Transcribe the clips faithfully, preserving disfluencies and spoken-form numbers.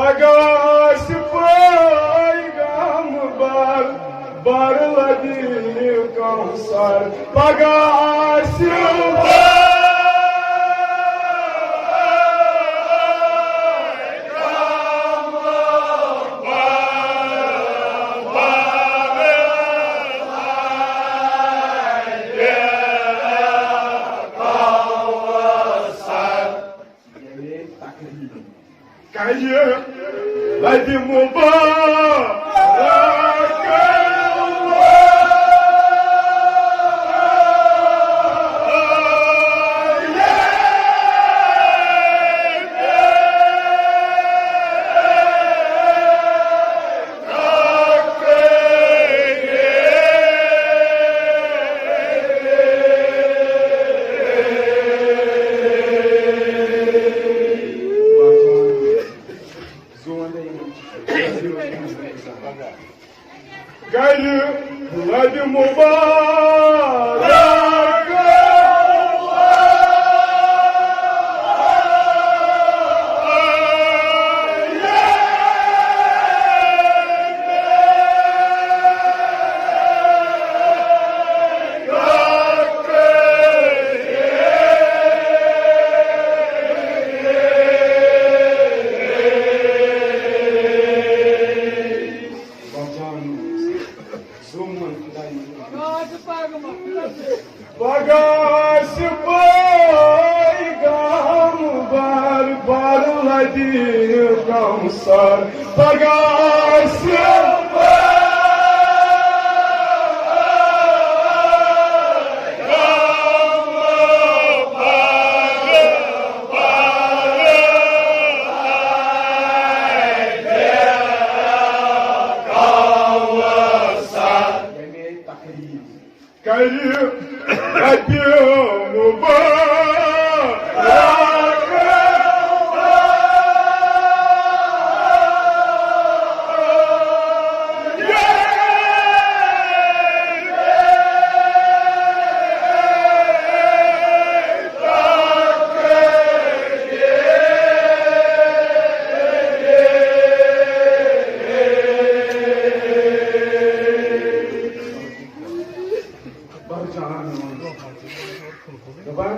پگاہ آسہِ پیغام بار، بار لبِ کوثر۔ پگاہ آسہِ کرِ لبِ مبارک۔ کرِ لبِ مبارک۔ پگاہ آسہِ پیغام بار، بار لبِ کوثر۔ پگاہ آسہِ کرِ ربِ مبارک۔ دپان،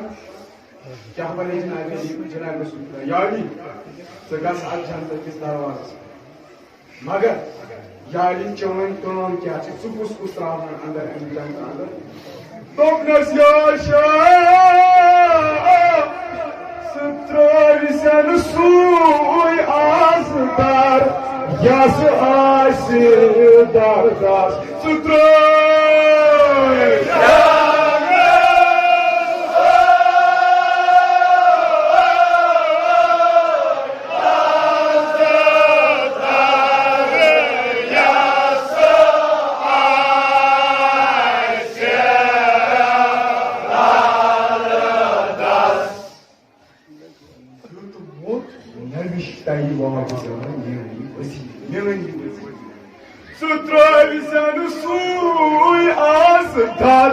کیٛاہ ونے جناب علی، جناب رسول خدا، یا علی، ژٕ گژھ اتھ جنتہٕ کِس دروازس پٮ۪ٹھ۔ مگر یا علی، چٲنۍ کٲم کیٛاہ چھِ؟ ژٕ کُس کُس ترٛاوان اندر امہِ جنتہٕ اندر؟ دوٚپنس، یا شاہ، ژٕ ترٛٲوۍ زٮ۪ن سُے آز در، یس آسہِ دردس۔ ژٕ ترٛٲوۍ دیُتمُت نوِشتَے واجہِ زٮ۪وَن میٛٲنی وسیٖلہٕ، میٛٲنی وسیٖلہٕ۔ ژٕ ترٛٲوۍ زٮ۪ن سُے آز در،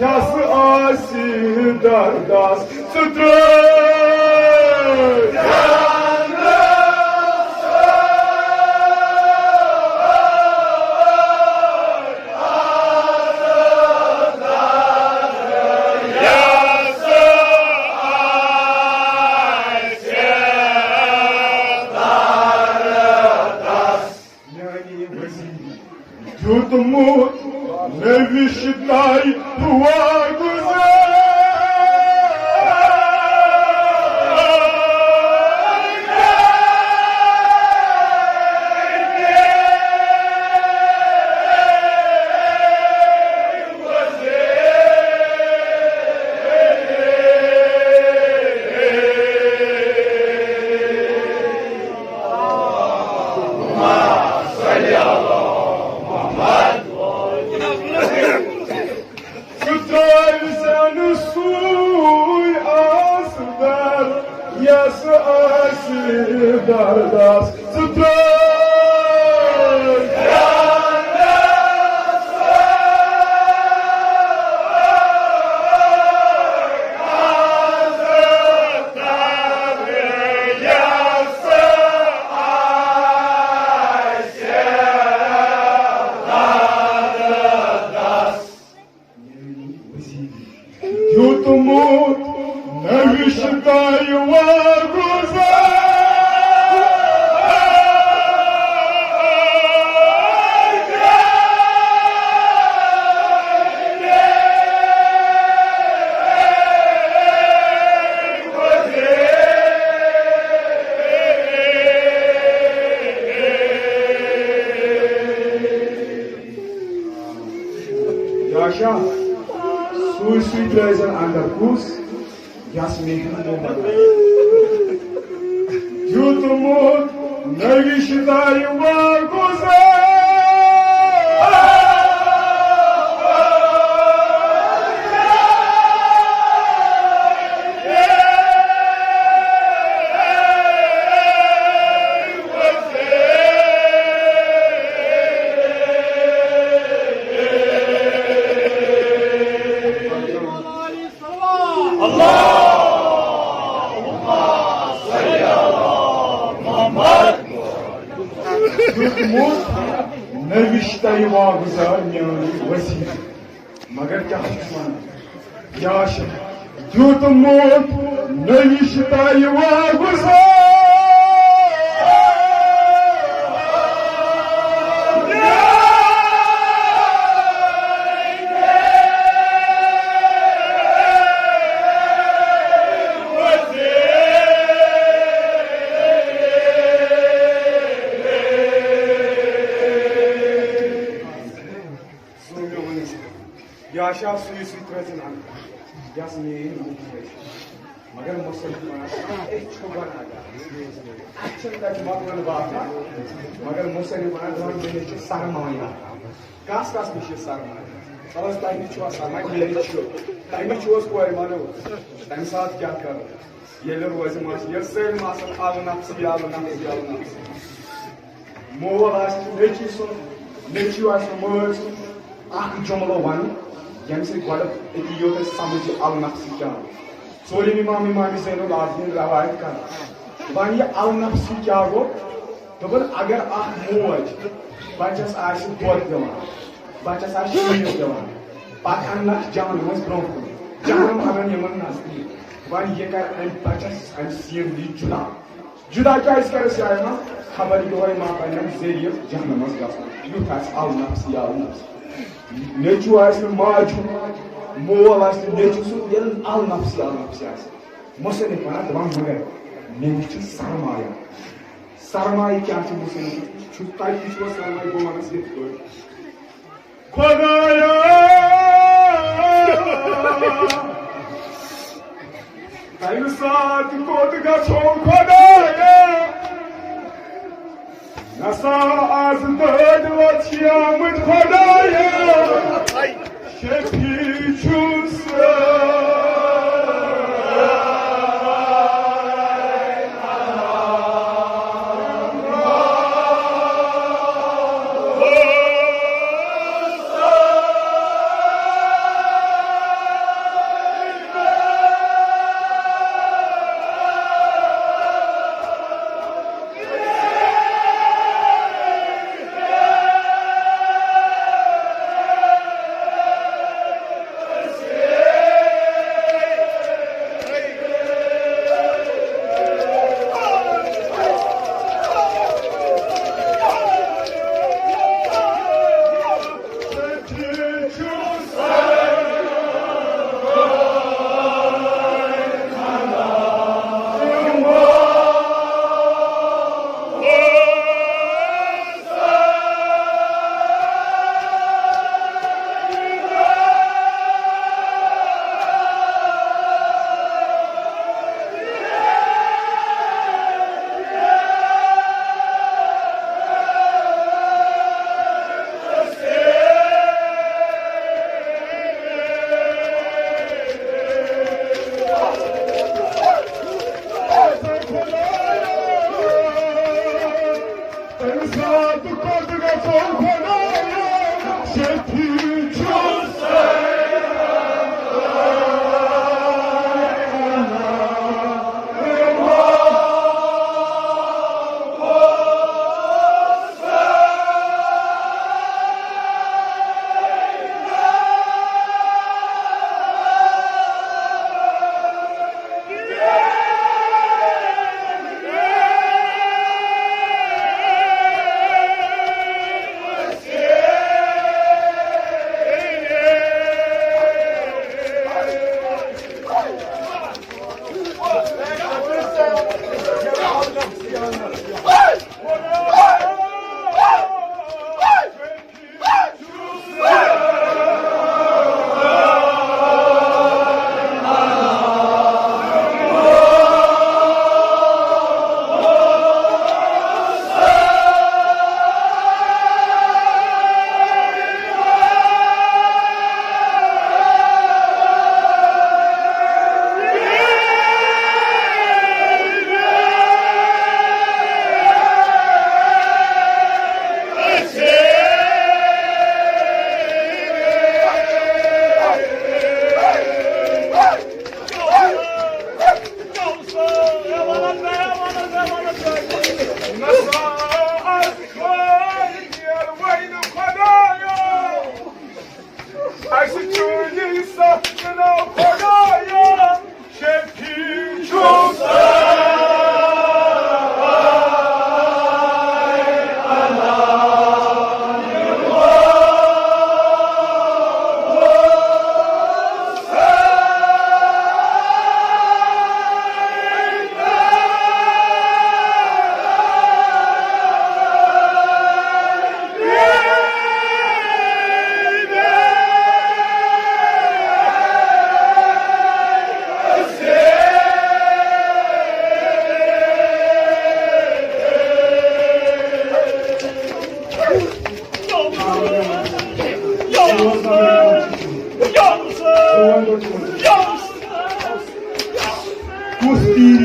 یَس آسہِ دردَس۔ ژٕ ترٛٲوۍ دیُتمُت نوِشتَے واگُزار۔ ژٕ ترٛٲوۍ زٮ۪ن اچھا، سُے سُے ترٲوزٮ۪ن اندر۔ کُس؟ یس مےٚ ہیوٚن محمد۔ دیُتمُت نوشتہ واگُزار۔ دیُتمُت نوشتہ واگُزار میٲنۍ وسیٖلہٕ۔ مگر کیٛاہ چھُس وَنان؟ کیٛاہ چھُ دیُتمُت نوشتہ واگُزار؟ سُہ مےٚ ؤنِتھ۔ یا چھا سُے سُے ترٲژِن اَنٛدر، یَس میٛٲنۍ موج چھِ۔ مگر مُصنِف وَنان، أسۍ چھِ گۄناہگار۔ اَسہِ چھِنہٕ تَتہِ مۄکلَن باسان، مگر مُصنِف وَنان، دَپان، مےٚ نِش چھِ سرمایہ۔ کَس کَس نِش چھِ سرمایہ؟ دَپان، تۄہہِ نِش چھُوا سرمایہ؟ مےٚ نِش چھُ۔ تۄہہِ نِش چھُوا کورِ؟ وَنو، تَمہِ ساتہٕ کیٛاہ کَرو؟ ییٚلہِ روزِ منٛز یہِ سٲلِم آسَن اَلہٕ نفسی، اَلہٕ نفسی، اَلہٕ نفسی۔ مول آسہِ نیٚچوٗ سُنٛد، نیٚچوٗ آسہِ مٲلۍ سُنٛد، اکھ جملہٕ وَنُن، ییٚمہِ سۭتۍ گۄڈٕ أتی یوت اَسہِ سمجھ یہِ النفسی کیٛاہ گوٚو۔ ژوٗرِم امام، امام زین العابدین روایت کران، وَنہِ یہِ النفسی کیٛاہ گوٚو؟ دوٚپُن، اگر اکھ موج بچس آسہِ دۄد دِوان، بچس آسہِ شیٖر دِوان، پتہٕ اَننَکھ جہنمس برٛونٛہہ کُن، جہنم اَنن یِمن نزدیٖک، وَنہِ یہِ کرِ اَمہِ بچس، اَمہِ سیٖر نِش جُدا۔ جدا کیٛازِ کَرٮ۪س یہِ آیہِ منٛز؟ خبر یِہوٚے ما بَنٮ۪م ذٔریعہٕ جہنمَس گژھنُک۔ یُتھ آسہِ النفسی النفسی۔ نیٚچوٗ آسہِ نہٕ ماجہِ ہُنٛد، مول آسہِ نہٕ نیٚچوٗ سُنٛد، ییٚلہِ النفسی النفسی آسہِ۔ مُصنِف وَنان، دَپان، مگر مےٚ نِش چھُ سرمایہ۔ سرمایہ کیٛاہ چھُ مُصنِفَس نِش؟ چھُ تۄہہِ تہِ چھُوا سرمایہ؟ بہٕ وَنَس یِتھ پٲٹھۍ۔ خۄدایا، تَمہِ ساتہٕ کوٚت گژھو خۄدایا؟ نسا آز دٲدۍ وۄتھ چھِ آمٕتۍ خۄدایا۔ شفیع چھُس۔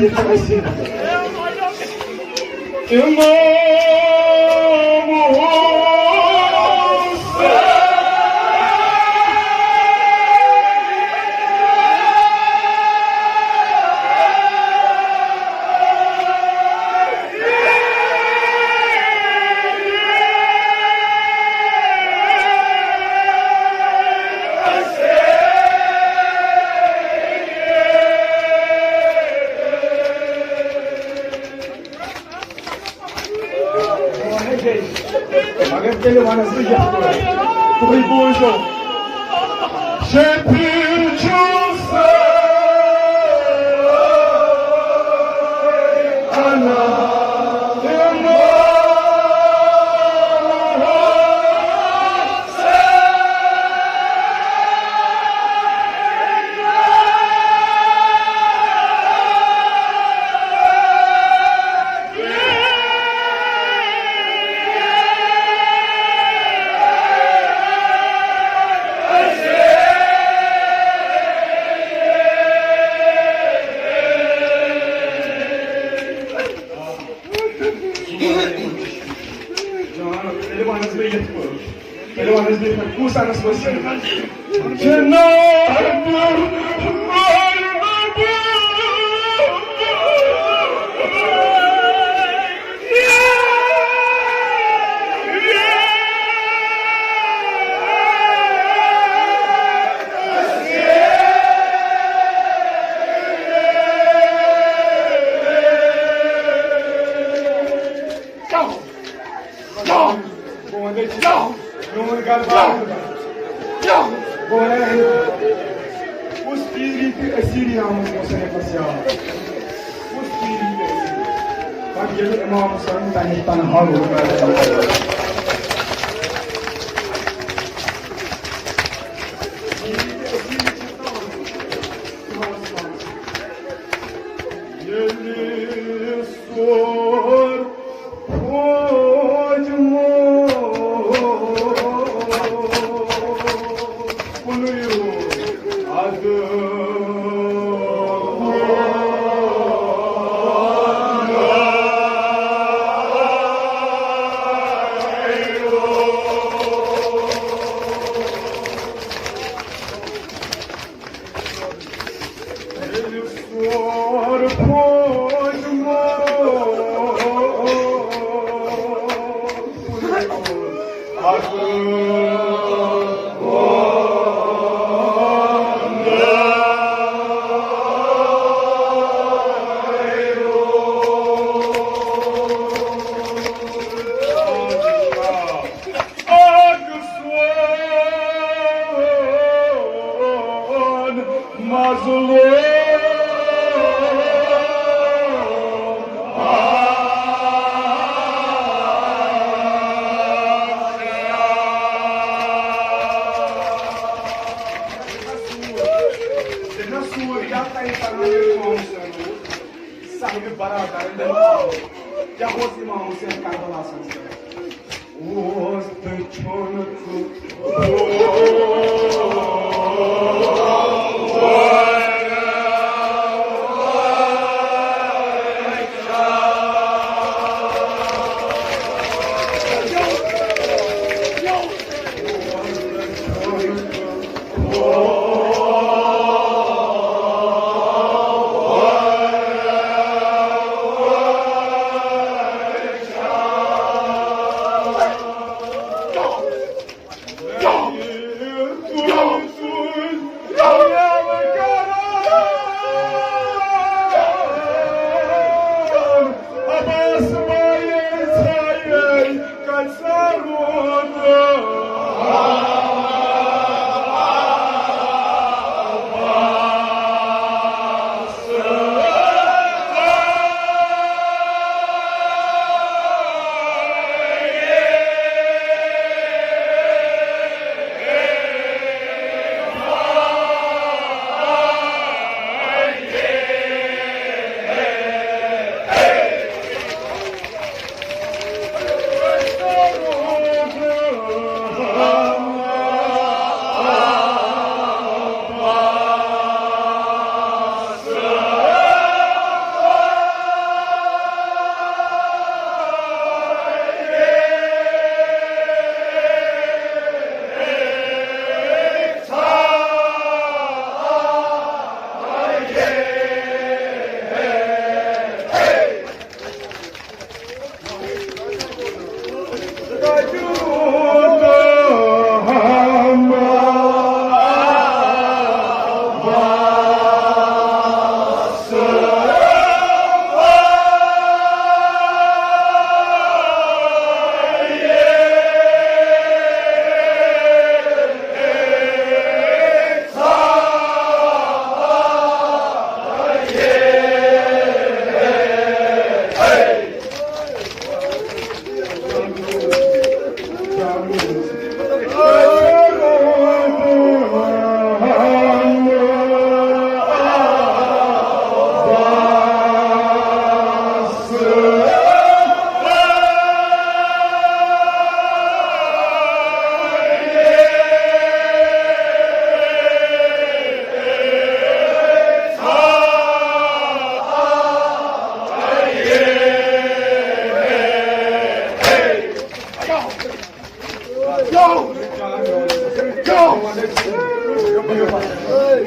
امام حسین۔ مگر تیٚلہِ وَنس بہٕ یَتھ پٲٹھۍ، تُہۍ بوٗزِو۔ شفیع چھُ سٲرِی انا۔ جان، تیٚلہِ وَن حظ مےٚ یِتھ پٲٹھۍ۔ تیٚلہِ وَن حظ مےٚ یِتھ پٲٹھۍ، کُس اَنَس وسیٖم؟ جناب بہٕ وَنَے ژےٚ، میون گَرٕ بار چھُ۔ بہٕ وَنَے أمِس، کُس پیٖری تہٕ أسیٖری آمُت مُصنِفَس یاد؟ کُس پیٖری تہٕ أسیٖری؟ پَتہٕ ییٚلہِ اِمام حُسین تَمہِ تَنہا روٗد۔ ییٚلہِ سور فوج موت کُنُے روٗد۔ ییٚلہِ سور فوج موت اکھ سون مظلوم۔ صاحب برادر، کیٛاہ اوس امام حسین کربلا سنس کران؟ اوس تہٕ چھُنہٕ تہٕ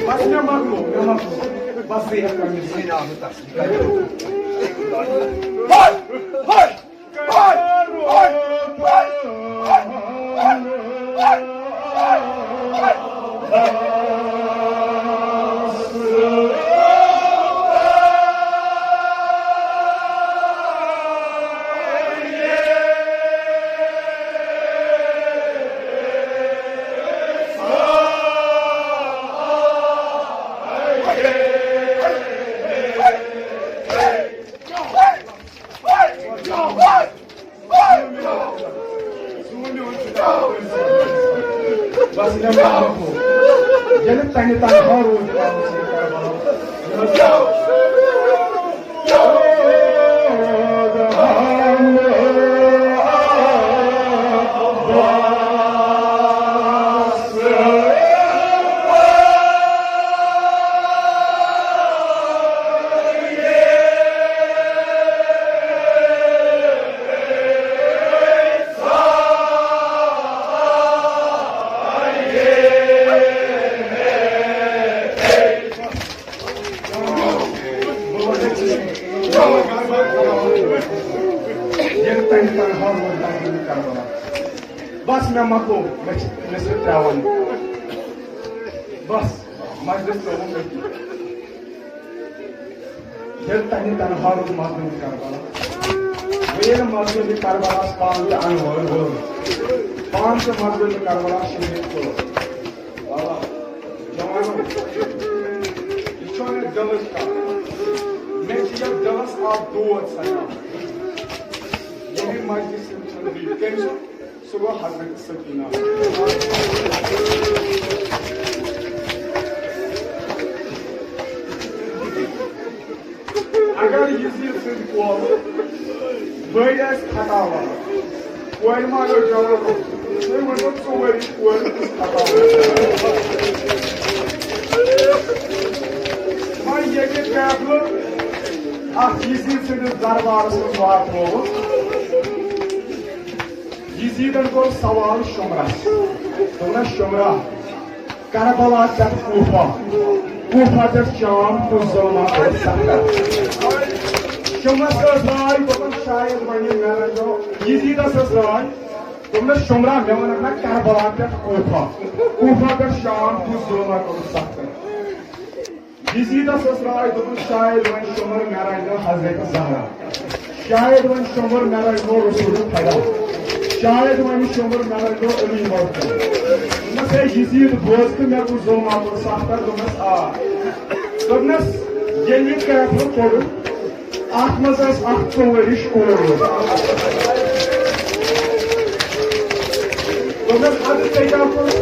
بس مےٚ مۄکلو، مےٚ مۄکلو۔ بس ژٕ ہیٚکھ کٔرِتھ۔ بس مےٚ مۄکلو۔ ییٚلہِ تَنہِ تنہا روٗد پاوُن ژٕ کربلا۔ ییٚلہِ تَمہِ تنہا روٗد کربلا۔ بس مےٚ مۄکلو، مےٚ چھِ، مےٚ چھِ ترٛاوان۔ بس، مجلس ترٛووُم أتی۔ ییٚلہِ تَمہِ تنہا روٗد مجلس کربلا۔ وۄنۍ ییٚلہِ مجلس کربلاہَس پانہٕ تہِ اَنہٕ وٲر وٲر، پانہٕ تہِ مجلس کربلا شہیٖد کوٚر۔ آ، جوانو، یہِ چھُ مےٚ دِلٕچ کَتھ۔ مےٚ چھِ یَتھ دِلَس اَکھ دود سَجان۔ ییٚمہِ مجلسہِ چھَنہٕ بیٚیہِ کٔمۍ سُنٛد، سُہ گوٚو حضرت سکینہ۔ اگر یزید سٕنٛدۍ کورِ بٔڑۍ آسہِ خطا وَنان، کورِ ما گٔے جوان؟ تُہۍ ؤنِو، ژٕ ؤری کورِ کُس خطا وَنان؟ وۄنۍ ییٚتہِ قٲبلہٕ اَتھ یزید سٕنٛدِس دربارَس منٛز واتنووُکھ۔ یزیدن کوٚر سوال شمرس۔ دوٚپنس، "شمرا، کربلا پٮ۪ٹھ کوفہ، کوفہ پٮ۪ٹھ شام، کُس ظلمہ کوٚر سفر؟" شمرس ٲس راے، دوٚپُن، "شاید ونہِ مےٚ رنجو۔" یزیدس ٲس راے، دوٚپنس، "شمرا، مےٚ ووٚنکھ نا کربلا پٮ۪ٹھ کوفہ، کوفہ پٮ۪ٹھ شام، کُس ظلمہ کوٚر سفر؟" یزیدس ٲس راے، دوٚپُن، "شاید وۄنۍ شۄمبر مےٚ رٹنو حضرت زہرا، شاید وۄنۍ شۄمبر مےٚ رٹنو رسول خدا، شاید وۄنۍ شۄمبر مےٚ رٹنو علی مرتضی۔" دوٚپمس، "ہے یزید، بوز تہٕ مےٚ کُس ظلم آمُت سخت؟" دوٚپمس، "آ۔" دوٚپمس، ییٚلہِ یہِ قافلہٕ کوٚڑُکھ، اتھ منٛز ٲس اکھ ژۄوُہ ؤرِش کوٗر۔ دوٚپنس، "ادٕ ژےٚ کیٛاہ کوٚرُتھ؟"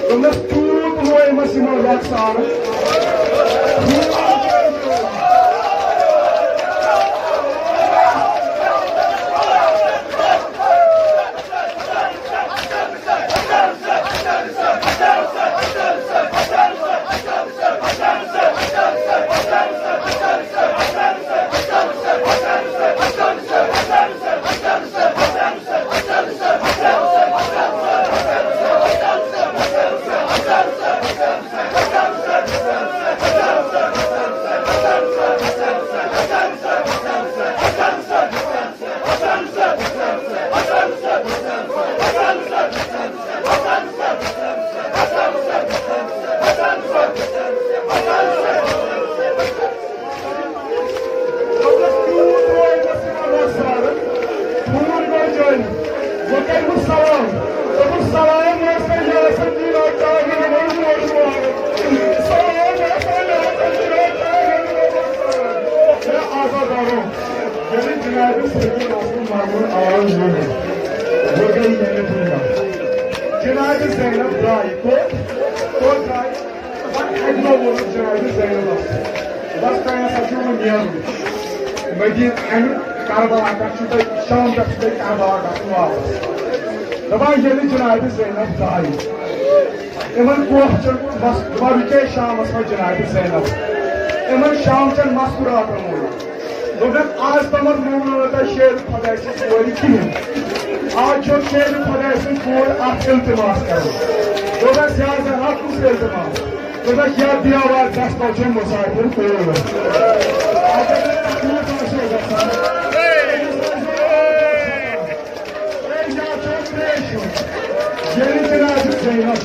دوٚپنس، "تیوٗت رویمس یِمو رٮ۪تہٕ سارن۔" جناب زینب درٛاے۔ کوٚت؟ کوٚت درٛاے؟ وۄنۍ اَکہِ دۄہ ووٚنُکھ جناب زینبَس، "بَس، تۄہہِ ہسا چھُو وۄنۍ نیرُن۔ مدیٖنہٕ، اَمہِ کربلا پٮ۪ٹھ چھُو تۄہہِ، شام پٮ۪ٹھ چھُو تۄہہِ کربلا گژھُن واپس۔" دَپان ییٚلہِ جناب زینب درٛایہِ، یِمَن کوٹھٮ۪ن کُن بَس، دَپان رُکے شامَس منٛز جناب زینب۔ یِمَن شام چٮ۪ن مَستوٗراتَن ووٚن۔ دوٚپُن، "آز تامَتھ مومنو نہٕ تۄہہِ شعر خۄداے سٕنٛز کورِ کِہیٖنۍ۔" آز چھُ شیرِ خۄداے سٕنٛدۍ کوٗر اکھ التماس کران۔ دوٚپمس، یا زن اکھ کُس التماس؟ دوٚپمس، یا دیوار دستو چھُ مسافر کوٗر۔ اگر نہٕ تکلیف آسہِ ہا گژھان، اے، یا چھُ ترٛیش ہُنٛد۔ ییٚلہِ جناب زینب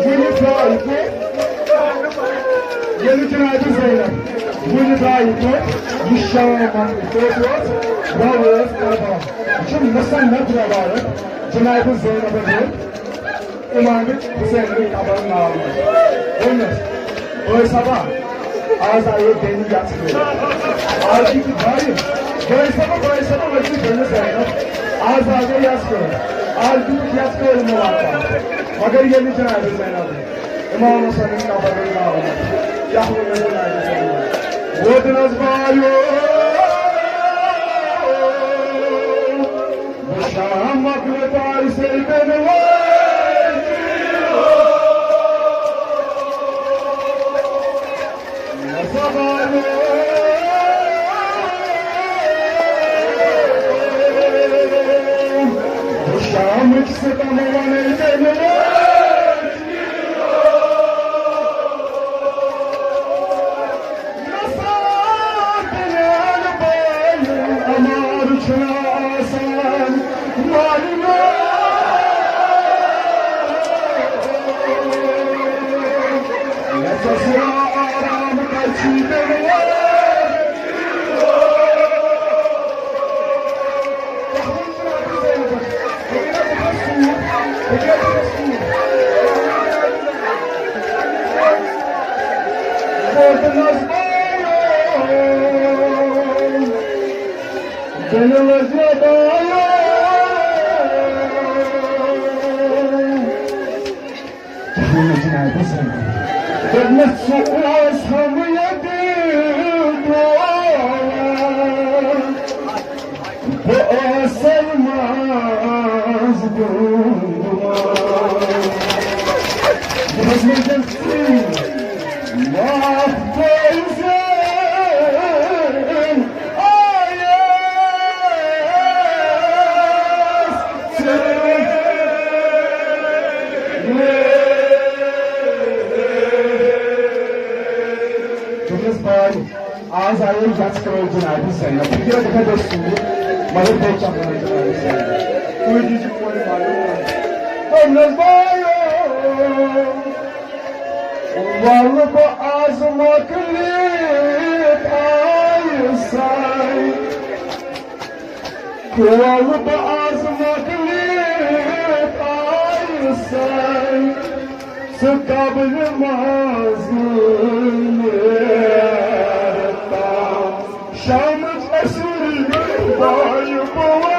وُنہِ درٛاے تہٕ، ییٚلہِ جناب زینب وُنہِ درٛاے تہٕ، یہِ شام کوٚت اوس؟ وَ ٲس کعبہ۔ یہِ چھُ مُسند روایت۔ جناب زینب ہن امام حسین قبر ناو۔ دوٚپمس، بٲے صٲبا، آز آیے بیٚنہِ یژھ کٲرِتھ۔ آز چھِ بھائی، بٲے صٲبا، بٲے صٲبا، وۄنۍ چھِ بیٚنہِ زینب۔ آز آیے یژھ کٲرِتھ۔ آز دیُتُکھ یژھ کٲرِتھ مُلاقات۔ مگر ییٚلہِ جناب زینب امام حسین قبر ناو، کیٛاہ ووٚن مےٚ جناب زینب؟ ووتنس بایو۔ شامک لتائی سے بنوائی۔ شامک ستم ونے بنوائی۔ نسا دلال بایو امار چھنا آسان مالنا۔ نسا سرا آرام کچی دلوار۔ دوٚپمَس، ژٕ اوس ہم ییٚتہِ ڈولا۔ بہٕ آسَے منٛز گُنٛگمان۔ دوٚپمَس، مےٚ چھَنہٕ ژٕے معاف کٔرۍزِ آیَس ژٕ۔ دوٚپمَس، بھاے، آز آیے یژھ کٲلۍ جناب زینب۔ فکرِ دِکھا دٔسۍ سوٗر، مگر بیٚیہِ کیٛاہ وَنو جناب زینب؟ تُہۍ دیٖزِ کورِ معلوٗم۔ دوٚپنَس، بایو، وَلہٕ بہٕ آز مۄکلِتھ آیہِ سَے۔ وَلہٕ بہٕ آز مۄکلِتھ آیہِ سَے۔ ژٕ قبرِ منٛز نیرٕ تام۔ شامٕچ اسیری گٔے بایہِ بوے۔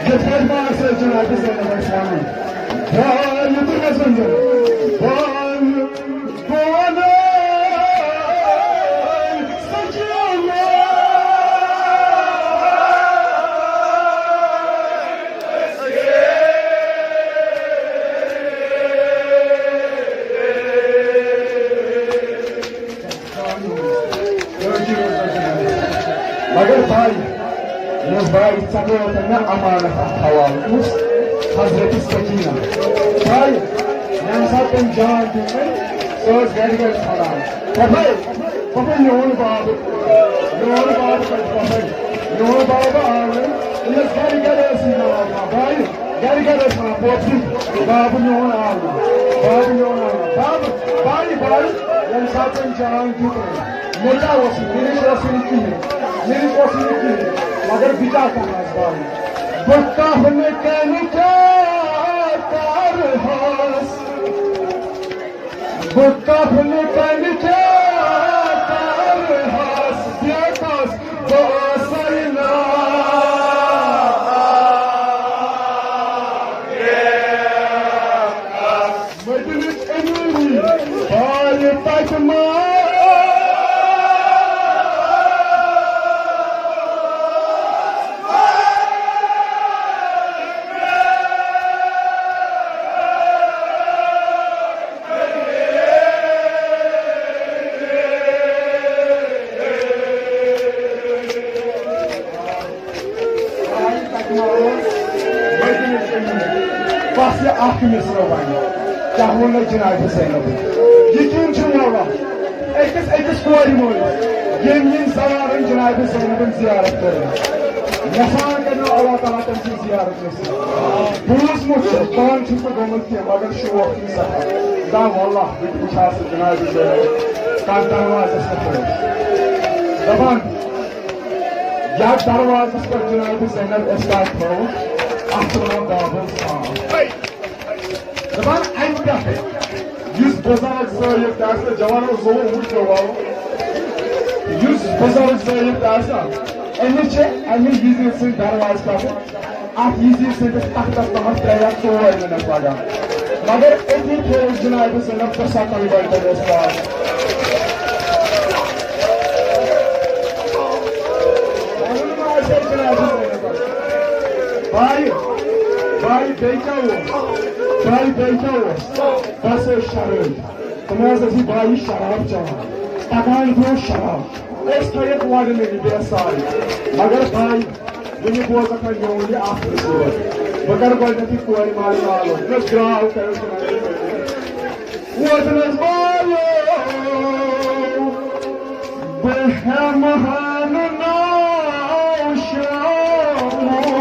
یِتھ پٲٹھۍ ماس ٲسۍ جناب زینب آسہِ وَنان، بال یُتھُے مےٚ زَن زَن، بال بہٕ وَنَے سجیٖوَے۔ مگر بھائی، یۄس بھائی ژےٚ کوٚرُتھ مےٚ امانت اکھ حوالہٕ، کُس؟ حضرت سکینہ۔ بھائی، ییٚمہِ ساتہٕ تٔمۍ جان دیُت مےٚ، سۄ ٲس گرِ گرِ ژھانڈان۔ پۄپھے، پۄپھے، میون بابہٕ، میون بابہٕ کتہِ پۄپھے؟ میون بابہٕ آو نہٕ، تٔمِس گرِ گرِ ٲس یہِ ناو ناو۔ بھائی، گرِ گرِ ٲسۍ ونان، "پوپھی، بابہٕ میون آو نہٕ، بابہٕ میون آو نہٕ۔" بابہٕ، بھائی، بھائی، ییٚمہِ ساتہٕ تٔمۍ جان دیُت مےٚ، مےٚ کیٛاہ اوس یہِ؟ مےٚ نِش اوس یہِ نہٕ کِہیٖنۍ، مےٚ نِش اوس یہِ نہٕ کِہیٖنۍ، مگر بہٕ کیٛاہ کرٕ آز بھائی؟ بہٕ کَہہ نہٕ کَنہِ کیٛاہ کَرٕ ہس؟ بہٕ کفنہٕ کَنہِ کیٛاہ کَرٕ ہس بیٹس بہٕ اوسَے نا۔ مدنٕچ أمیٖری بایہِ تَتہِ ما۔ بس یہِ اکھ مِصرٕ وَنہِ، کیٛاہ ووٚن مےٚ جناب زینبن؟ یہِ کِنۍ چھُ مےٚ وَنُن؟ أکِس أکِس کورِ مٲلِس، ییٚمۍ ییٚمۍ زنانن جناب زینبن زیارت کٔرمٕژ، یژھان کَرِ مےٚ اللہ تعالیٰ تٔمۍ سٕنٛز زیارت نصیٖب۔ بوٗزمُت چھُ، پانہٕ چھُس نہٕ گوٚمُت کینٛہہ، مگر شوق چھُم سٮ۪ٹھاہ۔ دَپ واللہ، بہٕ تہِ وٕچھ ہا سُہ جناب زینب کَتھ دروازَس پٮ۪ٹھ ٲس۔ دَپان، یَتھ دروازَس پٮ۪ٹھ جناب زینب اُستاد تھٲوٕکھ، اَتھ چھُ وَنان بابُل خان۔ دَپان، اَمہِ پٮ۪ٹھٕ یُس بُزرگ زٲیِد تہِ آسہِ نہ، جوانو زوٗ وٕچھو والو، یُس بُزرگ زٲیِد تہِ آسہِ نہ، أمِس چھِ اَمہِ یزیٖد سٕنٛدِ دروازٕ پٮ۪ٹھٕ، اَتھ یزیٖد سٕنٛدِس تختس تَمَتھ ترٛےٚ یا ژور مِنٹ لَگان۔ مگر أتی تھوٚوُکھ جناب زینب ژۄسَتتھ گھنٹہٕ اوس پاس۔ وَنُن ما آسہِ ہے جناب زینبَس؟ بھائی، بھائی، بیٚیہِ کیٛاہ اوس؟ بھائی، بیٚیہِ کیٛاہ اوس؟ بس ٲسۍ شرٲبۍ۔ تِم حظ ٲسی بھائی شراب چٮ۪وان۔ پکان برٛونٛہہ شراب۔ أسۍ تھٲیِکھ وۄنۍ نہٕ بیٚیہِ سارے۔ مگر بھائی، وۄنۍ بوزکھ وۄنۍ میون یہِ اکھ مُصیبت۔ بہٕ کرٕ گۄڈٕنیتھٕے کورِ مالہِ نالو۔ مےٚ درٛاو کَرو جناب۔ ووتُن حظ بایو، بہٕ ہٮ۪مہٕ ہا نہٕ ناو شامُک۔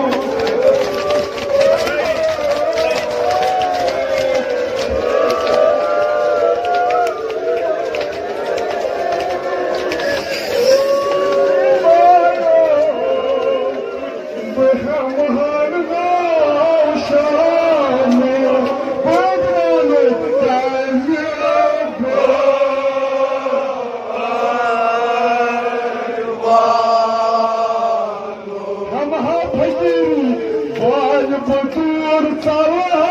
ہمہا فقیری وال بطور ژلہٕ۔